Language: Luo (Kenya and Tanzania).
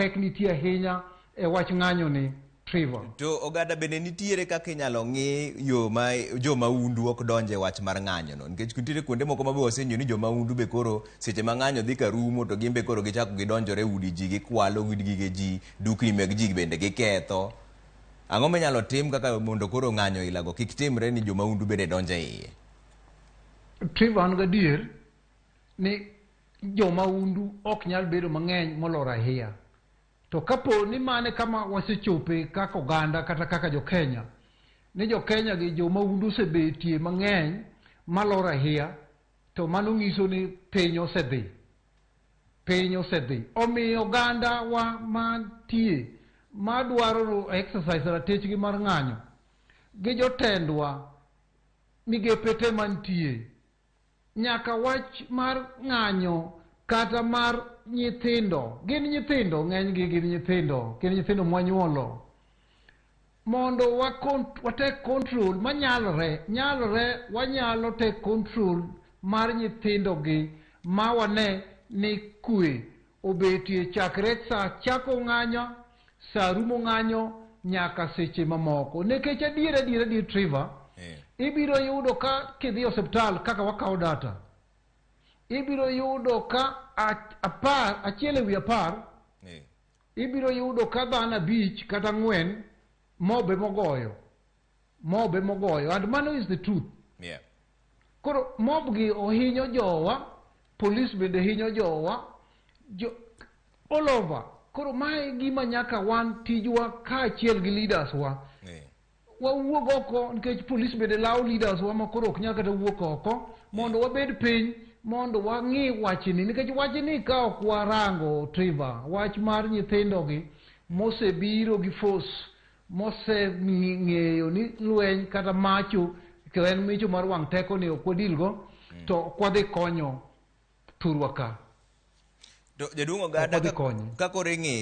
pek nitie ahinya e wach ng'anyo ni, Trevor. To oganda bende nitiere kaka inyalo ng'i yo ma jo mahundu ok donje e wach mar ng'anyo no, nikech nitiere kuonde moko ma be wasenyo ni jo mahundu be koro seche ma ng'anyo dhi ka rumo to gin be koro gichako gidonjore e udi ji, gikwalo gige ji, dukni meg ji bende giketho. Ang'o minyalo tim kaka mondo koro ng'anyo ilago kik timre ni jo mahundu bende donjo e iye? Trevor, an gadier ni jo mahundu ok nyal bedo mang'eny moloro ahiya. To kapo ni mane kama wasechope kaka oganda kata kaka jo Kenya, ni jo Kenya gi jo mahundu osebetie mang'eny maloro ahiya, to mano nyiso ni piny osedhi. Piny osedhi. Omiyo oganda wa mantie madwaro exercise ratechgi mar ng'anyo gi jotendwa, migepe te mantie, nyaka wach mar ng'anyo kata mar nyithindo, gin nyithindo, ng'enygi gin nyithindo, gin nyithindo mwanyuolo, mondo wa wa take control manyalore, nyalore wanyalo take control mar nyithindo gi ma wane ni kwe obetie chakre sa chako ng'anyo, sa rumo ng'anyo, nyaka seche mamoko. Nikech adier adier adier, Trevor, ibiro yudo ka kidhi e osiptal kaka wakawo data, ibiro yudo ka 10, 1 e wi 10, ibiro yudo ka dhano 5 kata 4 mob emogoyo, mob emogoyo, and mano is the truth. Koro mob gi ohinyo jowa, police bende hinyo jowa, jo, all over. Koro mae gima nyaka wan tijwa kaachiel gi leaders wa wawuog oko, nikech police bende lawo leaders wa ma koro ok nyal kata wuok oko, mondo wabed piny mondo wang'i wachni, nikech wachni ka ok warango, Trevor, wach mar nyithindo gi mosebiro gi force, moseng'eyo ni lweny kata macho to en mecho mar wang' teko ni ok wadilgo, to ok wadhi konyo thurwa ka. To jaduong' oganda Ok wadhi konye. Ka koro ing'iyo